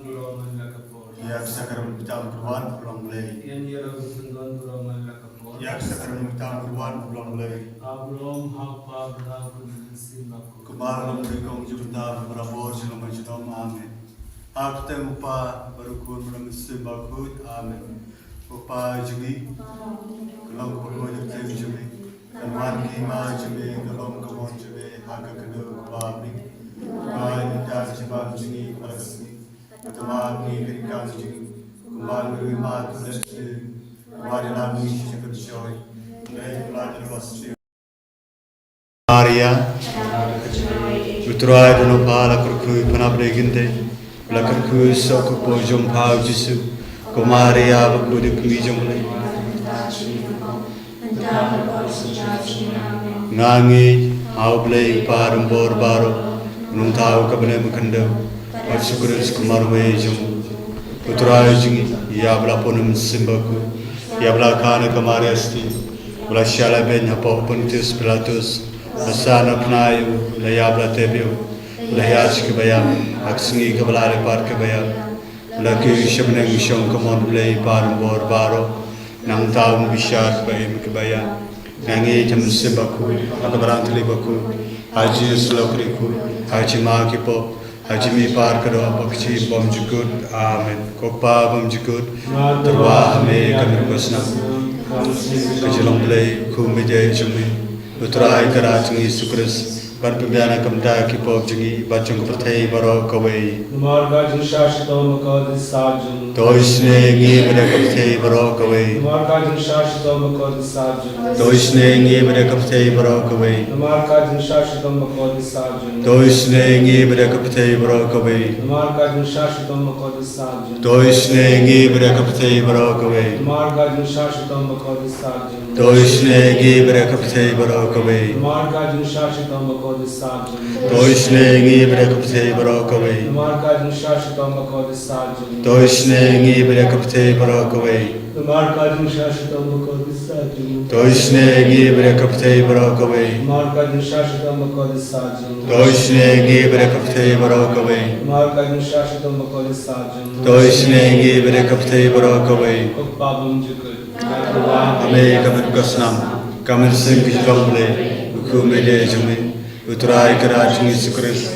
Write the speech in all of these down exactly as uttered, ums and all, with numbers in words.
Ïa ka sakramen bitar pynwan u long Blei. Ïa ka sakramen bitar pynwan u long Blei. Kumba long ha ka kyrteng jong u Kpa, jong u Khun bad jong u Mynsiem Bakhuid. Amen. Ko Kpa jong ngi, ka long ka bakhuid ka kyrteng jong me. Kan wan ka hima jong me, kan long ka mon jong me ha ka khyndew kumba ha bneng. Ai ïa ngi mynta ka jingbam jong ngi ha kane ka sngi. Bad thma ha ngi ka jingkam jong ngi, kumba ngi ruh ngi map ïa ki kynthei kiba ïalam ïa ngi sha ka jingkynshoi. Hynrei wat ïa ngi na ka bynta ka jong u Maria, u Trai u don ha pha, la kyrkhu ïa pha na pdeng ki kynthei, la kyrkhu ïa u soh ka kpoh jong pha u Jisu. Ko Maria bakhuid, ka kmie jong u Blei, nga ngeit ha u Blei u Kpa jong ngi baroh, u Nongthaw ka bneng bad ka khyndew, bad Jisu Khrist u marwei jong u. U Trai jong ngi, ïa ba la pun ha u Mynsiem Bakhuid, ïa ba la kha na ka Maria Theisotti, ba la shah la beiñ hapoh Pontius Pilatus, la sah na pnai u, la ïap la tep ïa u, la hiar sha kaba ïap, ha ka sngi kaba lai la pat kaba ïap, la kiew sha bneng shong ha ka mon u Blei u Kpa jong ngi baroh. Nangta un bishar ha kaba im kaba ïap. Nga ngeit ha u Mynsiem Bakhuid, ha ka balang tylli bakhuid, ha ka jingïasyllok bakhuid, ha ka jingma ki pop, ha ka jingmihpat kaba kordor, bad ha ka jingbymjukut. Amen. Ko Kpa bymjukut, nga tyrwa ha me, kumba me la kyrkhu, ka jinglong Blei, kumba ha ka kyrteng jong me. U Trai ka Trai jong ngi Jisu Khrist, ban pynbiang na ka bynta ki pop jong ngi bad jong ka pyrthei baroh kawei. Namar ka jingshah shitom bakordor jong u. To isynei ïa ngi bad ïa ka pyrthei baroh kawei. Namar ka jingshah shitom bakordor jong u. To isynei ïa ngi bad ïa ka pyrthei baroh kawei. Namar ka jingshah shitom bakordor jong u. To isynei ïa ngi bad ïa ka pyrthei baroh kawei. Namar ka jingshah shitom bakordor jong u. To isynei ïa ngi bad ïa ka pyrthei baroh kawei. Namar ka jingshah shitom bakordor jong u. To isynei ïa ngi bad ïa ka pyrthei baroh kawei. Namar ka jingshah shitom bakordor jong u. To isynei ïa ngi bad ïa ka pyrthei baroh kawei. Namar ka jingshah shitom bakordor jong u. To isynei ïa ngi bad ïa ka pyrthei baroh kawei. Namar ka jingshah shitom bakordor jong u. To isynei ïa ngi bad ïa ka pyrthei baroh kawei. Namar ka jingshah shitom bakordor jong u. To isynei ïa ngi bad ïa ka pyrthei baroh kawei. Namar ka jingshah shitom bakordor jong u. To isynei ïa ngi bad ïa ka pyrthei baroh kawei. Ko Kpa bymjukut, nga tyrwa ha me, kumba me la kyrkhu, ka mynsiem ka jinglong Blei, u kyrkhu ha me, jong me. U Trai ka Trai jong ngi Jisu Khrist,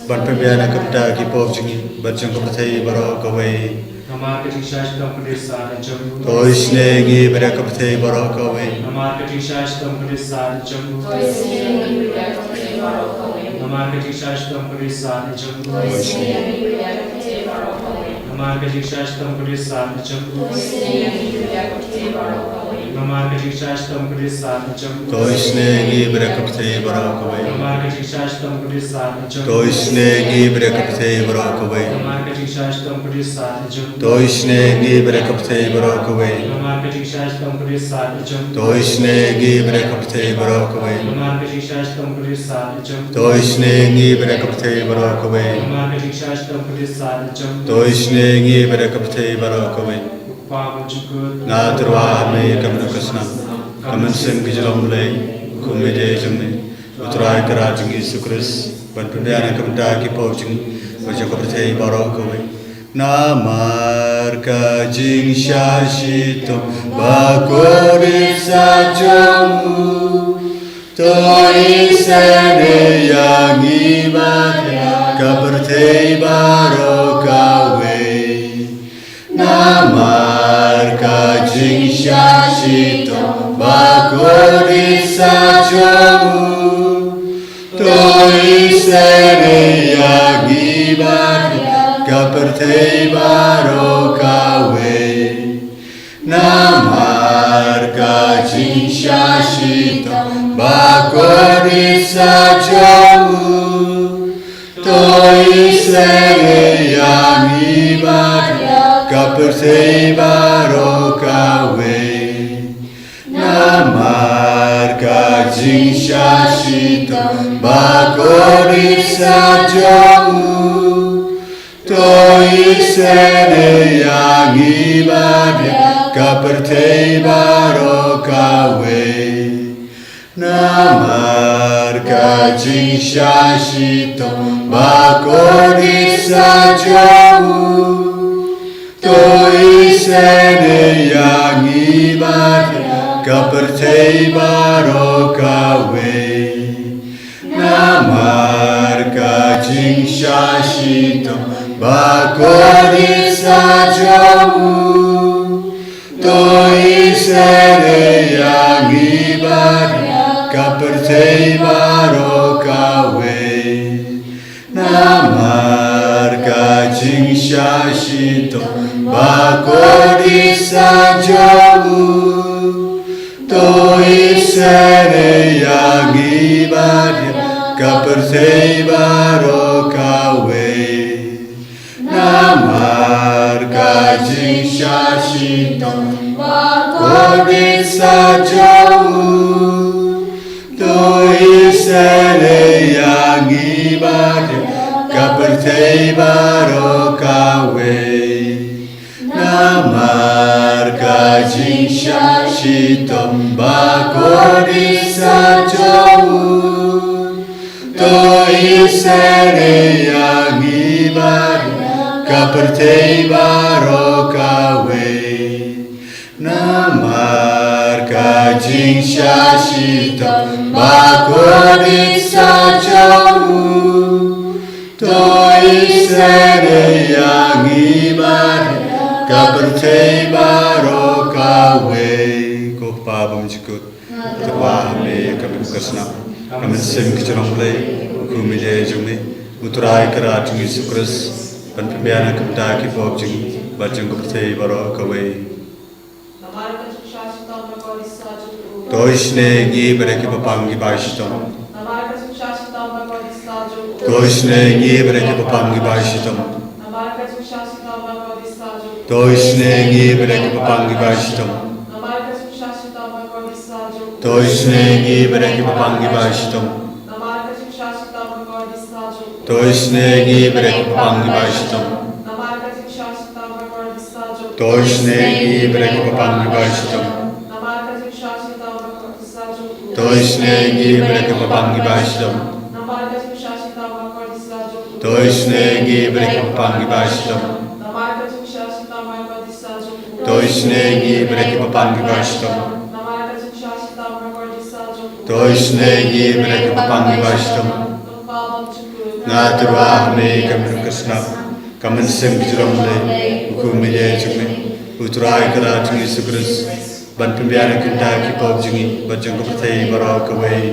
ban pynbiang na ka bynta ki pop jong ngi bad jong ka pyrthei baroh kawei. Namar ka jingshah shitom bakordor jong u. To isynei ïa ngi bad ïa ka pyrthei baroh kawei. Namar ka jingshah shitom bakordor jong u. To isynei ïa ngi bad ïa ka pyrthei baroh kawei. Namar ka jingshah shitom bakordor jong u. To isynei ïa ngi bad ïa ka pyrthei baroh kawei. Namar ka jingshah shitom bakordor jong u. To isynei ïa ngi bad ïa ka pyrthei baroh kawei. Namar ka jingshah shitom bakordor jong u. To isynei ïa ngi bad ïa ka pyrthei baroh kawei. Namar ka jingshah shitom bakordor jong u. To isynei ïa ngi bad ïa ka pyrthei baroh kawei. Namar ka jingshah shitom bakordor jong u. To isynei ïa ngi bad ïa ka pyrthei baroh kawei. Namar ka jingshah shitom bakordor jong u. To isynei ïa ngi bad ïa ka pyrthei baroh kawei. Namar ka jingshah shitom bakordor jong u. To isynei ïa ngi bad ïa ka pyrthei baroh kawei. Namar ka jingshah shitom bakordor jong u. To isynei ïa ngi bad ïa ka pyrthei baroh kawei. Ko Kpa bymjukut, nga tyrwa ha me, kumba me la kyrkhu, ka mynsiem ka jinglong Blei, kumba me, jong me. U Trai ka Trai jong ngi Jisu Khrist, ban pynbiang na ka bynta ki pop jong ngi bad jong ka pyrthei baroh kawei. Namar ka jingshah shitom bakordor jong u. To isynei ïa ngi bad ïa ka pyrthei baroh kawei. Namar ka jingshah shitom bakordor jong u. To isynei ïa ngi bad ïa ka pyrthei baroh kawei. Namar ka jingshah shitom bakordor jong u. To isynei ïa ngi bad ïa ka pyrthei baroh kawei. Namar ka jingshah shitom bakordor jong u. To isynei ïa ngi bad ïa ka pyrthei baroh kawei. Namar ka jingshah shitom bakordor jong u. Isynei ïa ngi bad ka pyrthei baroh kawei. Namar ka jingshah shitom bakordit sa jong u. To isynei ïa ngi bad ka pyrthei baroh kawei. Namar ka jingshah shitom bakordit sa jong u. To isynei ïa ngi bad ka pyrthei baroh kawei. Namar ka jingshah shitom bakordit sa jong u. To isynei ïa ngi bad ka pyrthei baroh kawei. Namar ka jingshah shitom bakordit sa jong u. To isynei ïa ngi bad ka pyrthei baroh kawei. Namar ka jingshah shitom bakordit sa jong u. To isynei ïa ngi bad ka pyrthei baroh kawei. Ko Pa bymjukut, nga tyrwa ha me ïa ka mynsiem ka jong u Blei, u Khun Blei jong me, U Trai Kynrad jong ngi Jisu Khrist, ban pynbiang na ka bynta ki pop jong ngi bad jong ka pyrthei baroh kawei. To isynei ïa ngi bad ïa ki bapang ki bashitom. To isynei ïa ngi bad ïa ki bapang ki bashitom. To isynei ïa ngi bad ïa ki bapang ki bashitom. To isynei ïa ngi bad ïa ki bapang ki bashitom. To isynei ïa ngi bad ïa ki bapang ki bashitom. To isynei ïa ngi bad ïa ki bapang ki bashitom. To isynei ïa ngi bad ïa ki bapang ki bashitom. To isynei ïa ngi bad ïa ki bapang ki bashitom. To isynei ïa ngi bad ïa ki bapang ki bashitom. To isynei ïa ngi bad ïa ki bapang ki bashitom. Nga tyrwa ha me ïa ka mynsiem ka jong u Blei, u Khun Blei jong me, U Trai Kynrad jong ngi Jisu Khrist, ban pynbiang na ka bynta ki pop jong ngi bad jong ka pyrthei baroh kawei.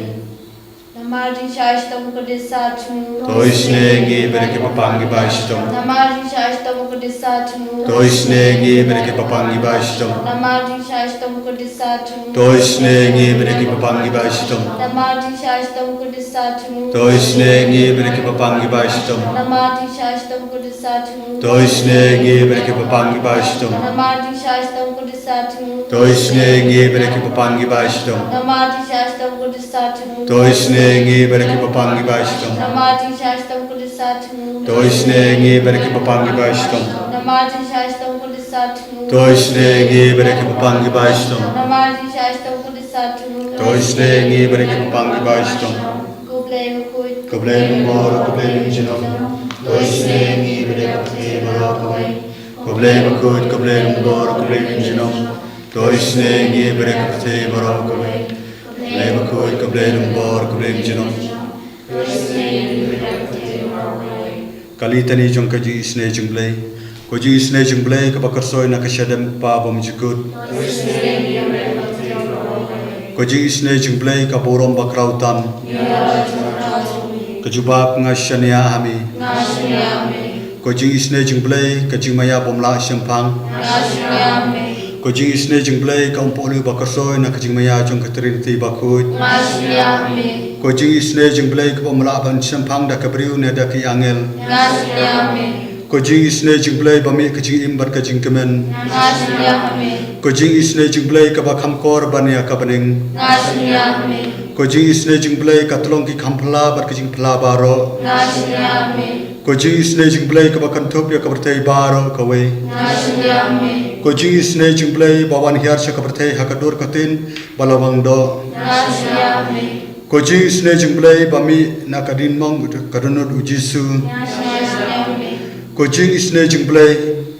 Namar jingshah shitom bakordit sa jong u. To isynei ïa ngi bad ïa ki bapang ki bashitom. Namar jingshah shitom bakordit sa jong u. To isynei ïa ngi bad ïa ki bapang ki bashitom. Namar jingshah shitom bakordit sa jong u. To isynei ïa ngi bad ïa ki bapang ki bashitom. Namar jingshah shitom bakordit sa jong u. To isynei ïa ngi bad ïa ki bapang ki bashitom. Namar jingshah shitom bakordit sa jong u. To isynei ïa ngi bad ïa ki bapang ki bashitom. Namar jingshah shitom bakordit sa jong u. To isynei ïa ngi bad ïa ki bapang ki bashitom. Namar jingshah shitom bakordit sa jong u. To isynei ïa ngi bad ïa ki bapang ki bashitom. Namar jingshah shitom bakordit sa jong u. To isynei ïa ngi bad ïa ki bapang ki bashitom. Namar jingshah shitom bakordit sa jong u. To isynei ïa ngi bad ïa ki bapang ki bashitom. Namar jingshah shitom bakordit sa jong u. To isynei ïa ngi bad ïa ki bapang ki bashitom. Ko Blei bakhuid, ko Blei bakhuid, ko Blei bakhuid. To isynei ïa ngi bad ïa ka pyrthei baroh kawei. Ko Blei bakhuid, ko Blei bakhuid, ko Blei bakhuid. To isynei ïa ngi bad ïa ka pyrthei baroh kawei. Ko Blei bakhuid, ko Blei bakhuid, ko Blei bakhuid. To isynei ïa ngi bad ïa ka pyrthei baroh kawei. Ka litani jong ka jingisynei jong u Blei. Ko jingisynei jong u Blei kaba kyrshoi na ka shadem u Kpa bymjukut. Ko jingisynei jong u Blei ka burom bakhraw tam. Ka jubab, nga shaniah ha me. Ko jingisynei jong u Blei ka jingmaïa bym lah shemphang. Ko jingisynei jong u Blei ka umpohliew bakyrshoi na ka jingmaïa jong ka Trinity bakhuid. Ko jingisynei jong u Blei kaba ym lah ban shemphang da ka briew ne da ki angel. Ko jingisynei jong u Blei ba mih ka jingim bad ka jingkmen. Ko jingisynei jong u Blei kaba kham kor ban ïa ka bneng. Ko jingisynei jong u Blei ka tlong ki kham phylla bad ka jingphylla baroh. Ko jingisynei jong u Blei kaba kynthup ïa ka pyrthei baroh kawei. Ko jingisynei jong u Blei ba wan hiar sha ka pyrthei ha ka dur ka ktien ba la wang doh. Ko jingisynei jong u Blei ba mih na ka diengmong ka dohnud u Jisu. Ko jingisynei jong u Blei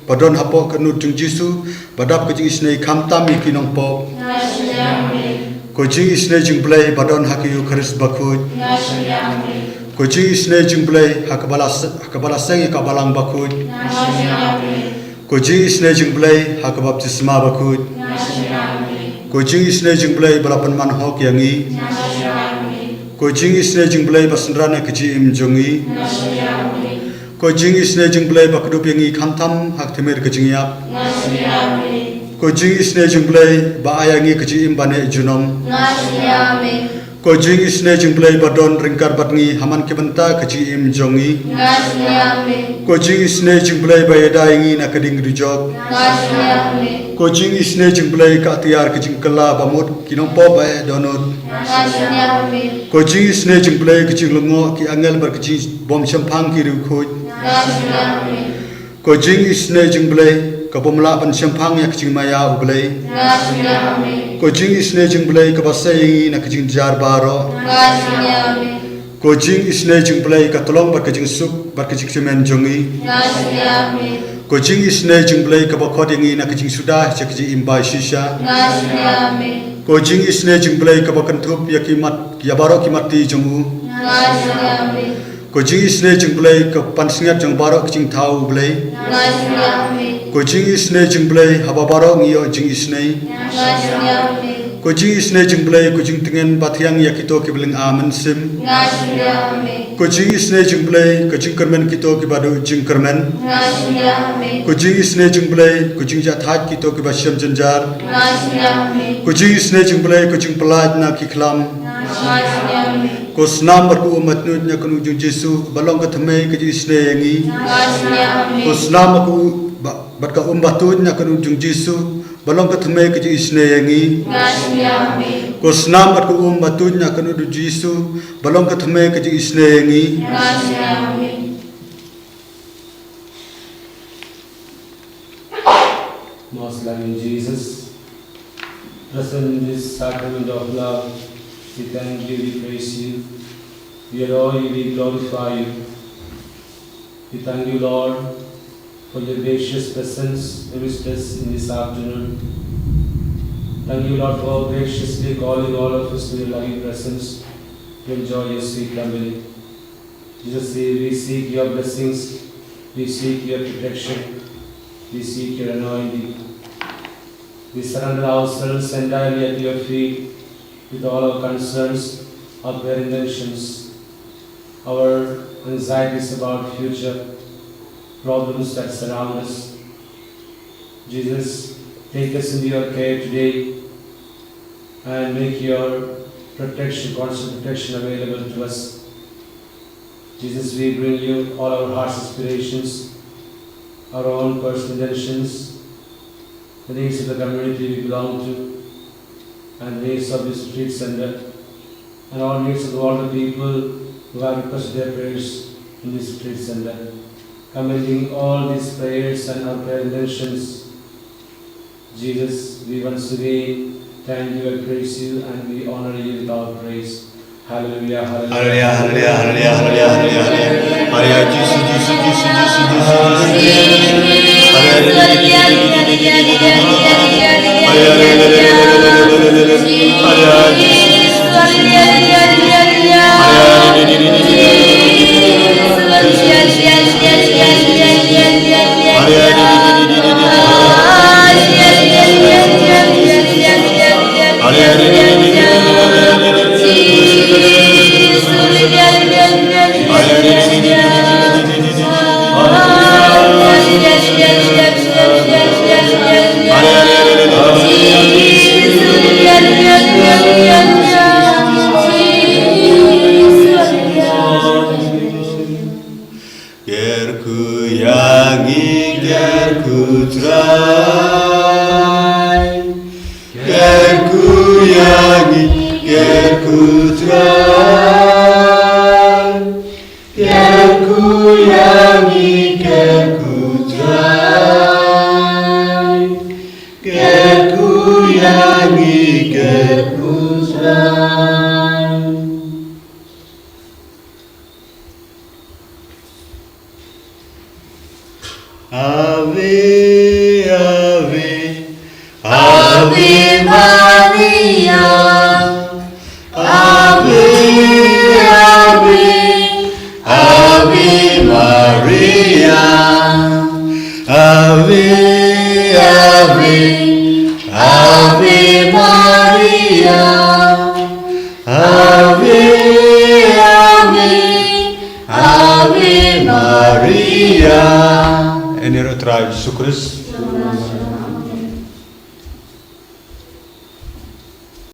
ba don hapoh ka kynduh jong u Jisu, ba dap ka jingisynei khamtam ïa ki nongpop. Nga sngewthuh. Ko jingisynei jong u Blei ba don ha ka Eukharist bakhuid. Nga sngewthuh. Ko jingisynei jong u Blei ha kaba la se-, ha kaba la seng ïa ka balang bakhuid. Nga sngewthuh. Ko jingisynei jong u Blei ha ka baptisma bakhuid. Nga sngewthuh. Ko jingisynei jong u Blei ba la pynman hok ïa ngi. Nga sngewthuh. Ko jingisynei jong u Blei ba synran ïa ka jingim jong ngi. Nga sngewthuh. Ko jingisynei jong u Blei ba kdup ïa ngi khamtam ha ka tmier ka jingïap. Nga sngewthuh. Ko jingisynei jong u Blei ba ai ïa ngi ka jingim ba neh junom. Nga sngewthuh. Ko jingisynei jong u Blei ba don ryngkat bad ngi ha man ki bynta ka jingim jong ngi. Nga sngewthuh. Ko jingisynei jong u Blei ba ïada ïa ngi na ka ding dujok. Nga sngewthuh. Ko jingisynei jong u Blei ka atiar ka jingkylla ba mut ki nongpop ba eh dohnud. Nga sngewthuh. Ko jingisynei jong u Blei ka jinglyngngoh ki angel bad ka jingbymshemphang ki riewkhuid. Nga sngewthuh. Ko jingisynei jong u Blei ka bym lah ban shemphang ïa ka jingmaïa u Blei. Nga sngewthuh. Ko jingisynei jong u Blei kaba sei ïa ngi na ka jingjynjar baroh. Nga sngewthuh. Ko jingisynei jong u Blei ka tyllong bad ka jingsuk bad ka jingkyrmen jong ngi. Nga sngewthuh. Ko jingisynei jong u Blei kaba khot ïa ngi na ka jingsuda sha ka jingim ba shisha. Nga sngewthuh. Ko jingisynei jong u Blei kaba kynthup ïa ki mat, ïa baroh ki matti jong u. Nga sngewthuh. Ko jingisynei jong u Blei ka pansngiat jong baroh ki jingthaw u Blei. Nga sngewthuh. Ko jingisynei jong u Blei haba baroh ngi ïoh jingisynei. Nga sngewthuh. Ko jingisynei jong u Blei ko jingtngen ba thiang ïa kito kiba lyngba mynsiem. Nga sngewthuh. Ko jingisynei jong u Blei ko jingkyrmen kito kiba duh jingkyrmen. Nga sngewthuh. Ko jingisynei jong u Blei ko jingjahthait kito kiba shem jynjar. Nga sngewthuh. Ko jingisynei jong u Blei ko jingpyllait na ki khlam. Nga sngewthuh. Ko snam bad ka um ba tnut na ka kynduh jong u Jisu ba long ka thymmei ka jingisynei ïa ngi. Nga sngewthuh. Ko snam bad ka u-, ba-, bad ka um ba tnut na ka kynduh jong u Jisu ba long ka thymmei ka jingisynei ïa ngi. Nga sngewthuh. Ko snam bad ka um ba tnut na ka kynduh jong u Jisu ba long ka thymmei ka jingisynei ïa ngi. Nga sngewthuh. Most loving Jesus, present in this sacrament of love, we thank you, we praise you, we adore you, we glorify you. We thank you, Lord, for your gracious presence amidst us in this afternoon. Thank you, Lord, for graciously calling all of us to your loving presence to enjoy your sweet company. Jesus, we, we seek your blessings, we seek your protection, we seek your anointing. We surrender ourselves entirely at your feet with all our concerns, our prayer intentions, our anxieties about future, problems that surround us. Jesus, take us into your care today and make your protection, constant protection available to us. Jesus, we bring you all our heart's aspirations, our own personal intentions, the needs of the community we belong to, and the needs of this retreat center, and all needs of all the people who have requested their prayers in this retreat center. Commending all these prayers and our prayer intentions, Jesus, we once again thank you and praise you, and we honor you with our praise. Hallelujah, hallelujah, hallelujah, hallelujah, hallelujah. Hallelujah, Jesus, Jesus, Jesus, Jesus, Jesus, Jesus. Hallelujah. Ker khuid ïa ngi, ker khuid Trai. Ker khuid ïa ngi, ker khuid Trai. Ker khuid ïa ngi, ker khuid Trai. Ker khuid ïa ngi, ker khuid Trai. Ave Ave, Ave Maria. Ave, Ave, Ave Maria. Ave, Ave, Ave Maria. Ave, Ave, Ave Maria. Ïa une u Trai Jisu Khrist.